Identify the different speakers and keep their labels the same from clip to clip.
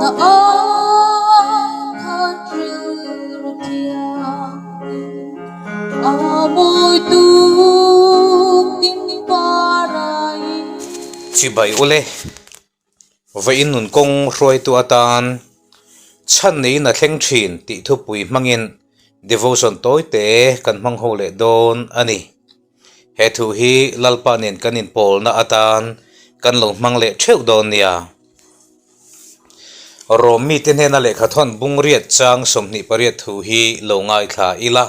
Speaker 1: Na ai khat rilru thianghlim a mawi tuk ding parai.
Speaker 2: Chibai ule, Vawiin nun kawng hruaitu atan chhan neiin a thleng thin tih thupui hmangin devotion tawi te kan hmang ho leh dawn a ni. He thu hi Lalpa nen kan inpawlna atan kan lo hmang leh theuh dawn nia. Rom mite hnena lehkhathawn bungriat chang 28 thu hi lo ngaithla ila.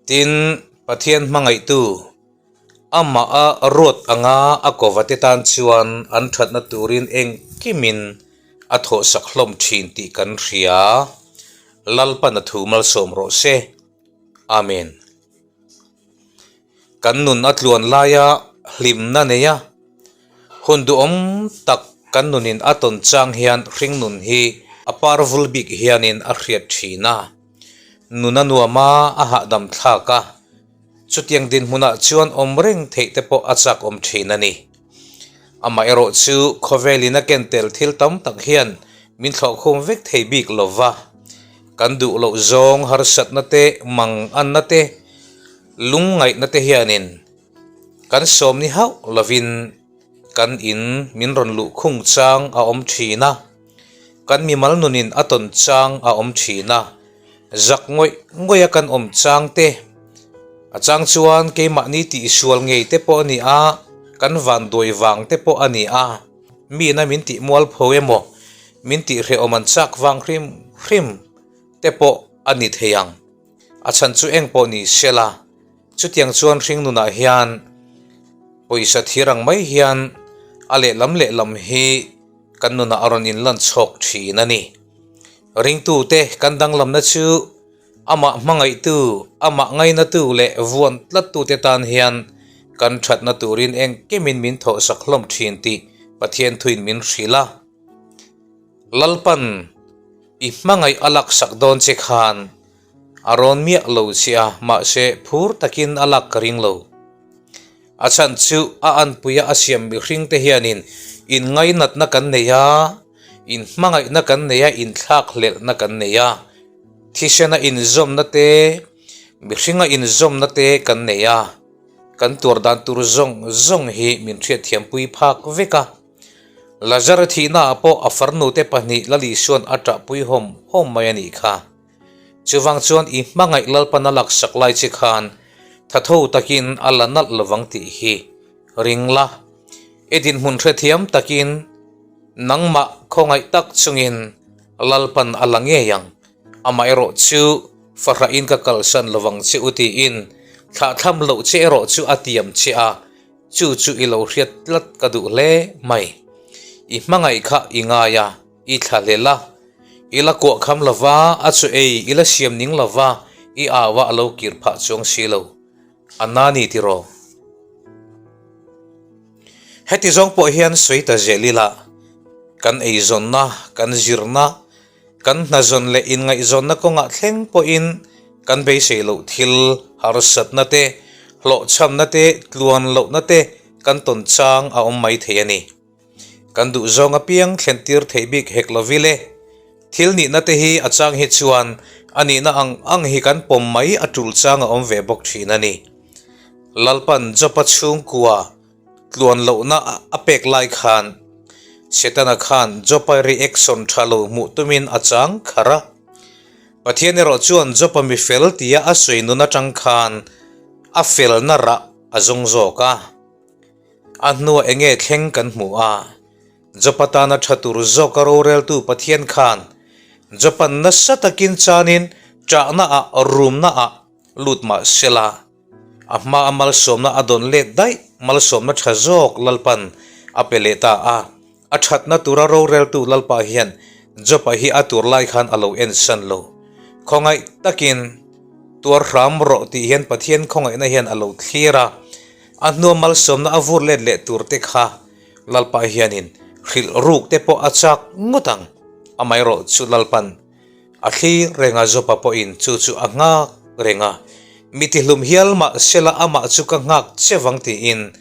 Speaker 2: Tin, Pathian hmangaihtu amah a ruat anga a kovate tan chuan an thatna turin engkimin a thawhsak hlawm thin tih kan hria. Lalpan a thu malsawm rawh se. Amen. Kan nun a tluan laia hlimna neia hun duhawm tak kan nunin a tawn chang hian hringnun hi a par vul bik hianin a hriat thin a. Nun a nuam a, a hahdam thlak a, chutiang dinhmunah chuan awm reng theih te pawh a chak awm thin a ni. Amaherawhchu khawvelin a ken tel thil tam tak hian min thlawhkhum vek thei bik lo va, kan duh loh zawng harsatna te, manganna te, lungngaihna te hianin kan sawm ni hauh lovin kan in min rawn luh khung chang a awm thin a, kan mimal nunin a tawn chang a awm thin a, zak ngawih ngawih a kan awm chang te, a chang chuan keimahni tihsual ngei te pawh a ni a, kan vanduai vang te pawh a ni a, mina min tih mualpho emaw min tih hrehawm an chak vang hrim hrim te pawh a ni thei ang. A chhan chu eng pawh ni se la, chutiang chuan hringnunah hian pawisa thir ang mai hian a lehlam lehlam hi kan nunah a rawn inlan chhawk thin a ni. Ringtute kan danglamna chu amah hmangaihtu, amah ngainatu leh vuan tlattute tan hian kan thatna turin engkimin min thawhsak hlawm thin tih Pathian thuin min hrilh a. Lalpan I hmangaih a laksak dawn che khan a rawn miah lo che a, mahse phur takin a lak ka ring lo. A chhan chu a anpuia a siam mihring te hianin inngainatna kan nei a, inhmangaihna kan nei a, inthlakhlelhna kan nei a, thisena inzawmna te, mihringa inzawmna te kan nei a, kan tuar dan tur zawng zawng hi min hriatthiampui phak vek a. Lazara thihnaah pawh a farnute pahnih Lalisuan a ṭahpui hawm hawm mai a nih kha. Chuvang chuan i hmangaih Lalpan a laksak lai che khan thatho takin a la nalh lovang tih hi ring la. I dinhmun hrethiam takin nangmah khawngaih tak chungin Lalpan a la ngei ang. Amaherawh chu fahrahin ka kalsan lovang che u tiin thlahthlam loh che erawh chu a tiam che a. Chu chu i lo hriat tlat ka duh hle mai. I hmangaih kha i ngai a, i thla hlel a. I la kuah kham lo va, a chu ei i la siam ning lo va, i au a a lo kir phah chuang si lo. A na ni tiraw? Heti zawng pawh hian sawi ta zel ila, kan eizawnna, kan zirna, kan hnazawn leh inngaihzawnna kawngah thleng pawhin kan beisei loh thil harsatna te, hlawhchhamna te, tluan lohna te kan tawn chang a awm mai thei a ni. Kan duhzawng apiang thlentir thei bik hek lovil e. Thil nihna te hi a chang hi chuan a nihna ang ang hi kan pawm mai a tul chang a awm ve bawk thin a ni. Lalpan Jopa chhungkua Tluan lohna a pek lai khan Setana khan Jopa reaction tha lo hmuh tumin a chang kharh a. Pathian erawh chuan Jopa mi fel tia a sawi nun atang khan a felna rah a zawng zawk a. A hnuah enge thleng kan hmu a, Jopa tana tha tur zawka roreltu Pathian khan Jopa'n nasa takin chanin ṭahna ah rumna ah lut mah sela, A hma a malsawmna a dawn let daih, malsawmna tha zawk Lalpan a pe leh ta a. A thatna tura roreltu Lalpa hian Job-a hi a tur lai khan a lo ensan lo. Khawngaih takin tuar hram rawh tih hian Pathian khawngaihna hian a lo thlir a. A hnua malsawmna a vur let leh tur te kha Lalpa hianin hrilh ruk te pawh a chak ngawt ang. Amaherawhchu Lalpan A thlir reng a Jopa pawhin chu chu a nghak reng a, Mi tihlum hial mah sela amah chu ka nghak che vang tiin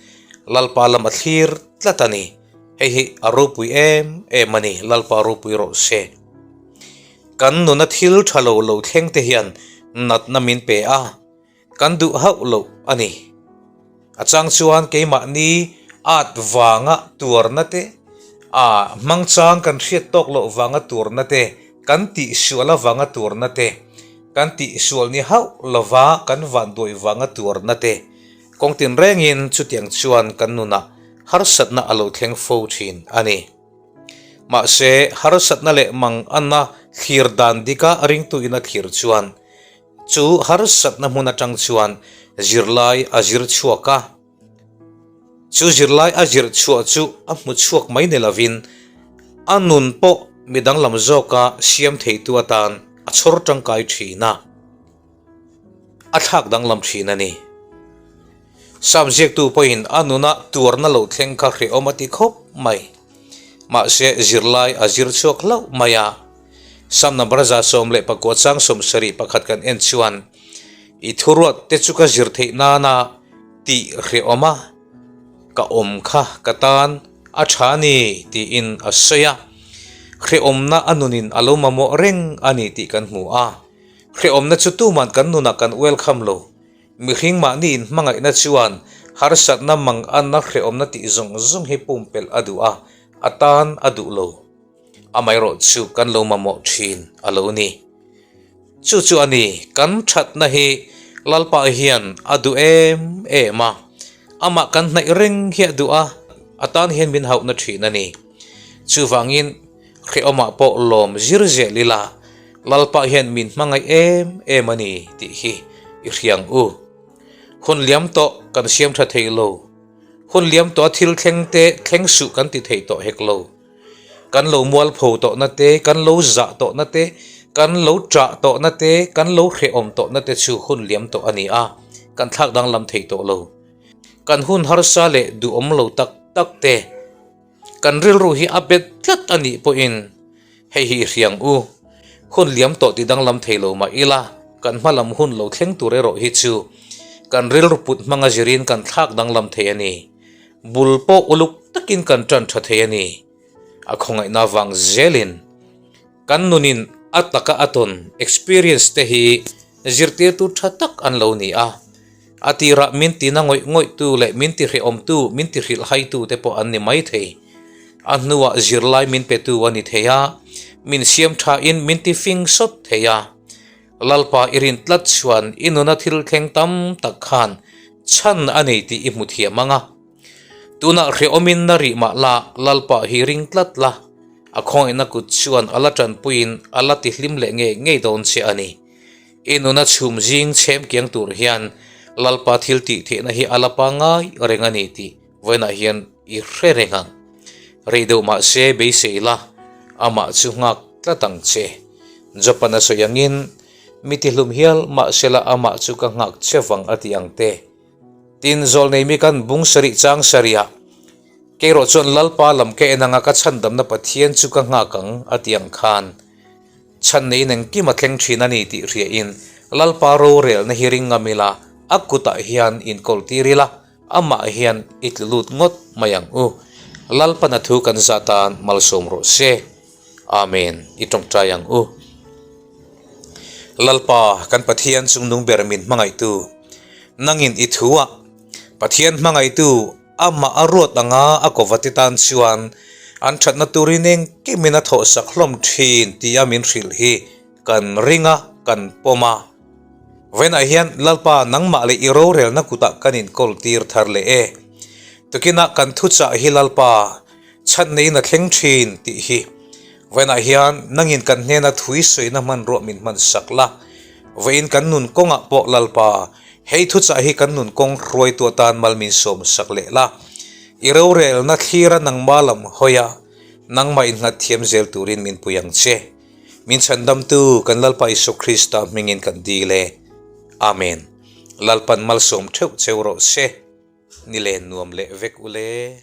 Speaker 2: Lalpa lam a thlir tlat a ni. Hei hi a ropui em em a ni, Lalpa ropui rawh se. Kan nuna thil tha lo lo thleng te hian natna min pe a, kan duh hauh loh a ni. A chang chuan keimahni at vanga tuarna te, a hmangchang kan hriat tawk loh vanga tuarna te, kan tihsual avanga tuarna te, kan tihsual ni hauh lova kan vanduai vanga tuarna te, kawng tinrengin chutiang chuan kan nunah harsatna a lo thleng fo thin a ni. Mahse, harsatna leh manganna thlir dan dika ringtuin a thlir chuan, chu harsatna hmun atang chuan zirlai a zir chhuak a. Chu zirlai a zir chhuah chu a hmu chhuak mai ni lovin a nun pawh mi danglam zawka siam theitu atan a chhawr tangkai thin a, a thlak danglam thin a ni. Sam ziaktu pawhin a nuna tuarna lo thleng kha hrehawm a ti khawp mai. Mahse, zirlai a zir chhuak hlauh mai a. Sam number 19 chang 71 kan en chuan, I thuruat te chu ka zir theih nana tih hrehawm a, ka awm kha ka tan a tha a ni tiin a sawi a. Hrehawmna a nunin a lo mamawh reng a ni tih kan hmu a. Hrehawmna chu tuman kan nunah kan welcome lo. Mihring mahni inhmangaihna chuan harsatna manganna hrehawmna tih zawng zawng hi pumpelh a duh a, a tan a duh lo. Amaherawh chu kan lo mamawh thin a lo ni. Chu chu a ni, kan thatna hi Lalpa hian a duh em em a, amah kan hnaih reng hi a duh a, a tan hian min hauhna thin a ni. Chuvangin hrehawmah pawh lawm zir zel ila, Lalpa hian min hmangaih em em a ni tih hi i hriang u. Hun liam tawh kan siam tha thei lo. Hun liam tawh a thil thleng te thleng suh kan ti thei tawh hek lo. Kan lo mualpho tawhna te, kan lo zah tawhna te, kan lo ṭah tawhna te, kan lo hrehawm tawhna te chu hun liam tawh a ni a, kan thlak danglam thei tawh lo. Kan hun harsa leh duhawm lo tak tak te, kan rilru hi a bet tlat a nih pawhin hei hi i hriang u. Hun liam tawh ti danglam thei lo mah ila, kan hma lam hun lo thleng tur erawh hi chu kan rilru put hmanga zirin kan thlak danglam thei a ni. Bul pawh uluk takin kan tan tha thei a ni. A khawngaihna vang zelin kan nunin a taka a tawn experience te hi zirtirtu tha tak an lo ni a. A tirah min tina ngawih ngawihtu leh min tihrehawmtu, min tihrilhhaitu te pawh an ni mai thei. A hnuah zirlai min petu a ni thei a, min siam thain min tifing sawt thei a. Lalpa i rin tlat chuan i nuna thil thleng tam tak khan chhan a nei tih i hmu thiam ang a. Tunah hrehawmin na rih mah la, Lalpa hi ring tlat la, a khawngaihna kut chuan a la tanpuiin a la tihlim leh ngei ngei dawn che a ni. I nuna chhum zing chhem kiang tur hian Lalpa thil tih theihna hi a la pangngai reng a ni tih vawiinah hian i hre reng ang. Rei deuh mah se beisei la, amah chu nghak tlat ang che. Japan a sawi angin, Mi tihlum hial mah sela amah chu ka nghak che vang a ti ang te. Tin, zawlnei mi kan bung sarih chang sarihah, Keirawh chuan Lalpa lam ka en anga ka chhandamna Pathian chu ka nghak ang a ti ang khan, chhan neiin engkim a thleng thin a ni tih hriain Lalpa rorelna hi ring ngam ila, a kutah hian inkawltir ila, Amah hian i tlu lut ngawt mai ang u. Lalpana thu kan zah tan malsawm rawh se. Amen. I tawngtai ang u. Lalpa, kan Pathian chungnung ber min hmangaihtu, nangin i thu ah Pathian hmangaihtu amah a ruat anga a kovate tan chuan an thatna turin engkimin a thawhsak hlawm thin tia min hrilh hi kan ring a, kan pawm a. Vawiinah hian Lalpa nangmah leh i rorelna kutah kan inkawl tir thar leh e. Tukinah kan thuchah hi Lalpa chhan neiin a thleng thin tih hi. Vawiinah hian nangin kan hnena thui sawina hmanruah min hman sak la. Vawiin kan nun kawngah pawh Lalpa hei thuchah hi kan nun kawng hruaitu atan mal min sawm sak leh la. I rorelna thlira nangmah lam hawi a, nangmah innghat thiam zel turin min pui ang che. Min chhandamtu kan Lalpa Isua Krista hmingin kan dil e. Amen. Lalpan malsawm theuh cheu rawh se. Ni len nuam leh vek ule.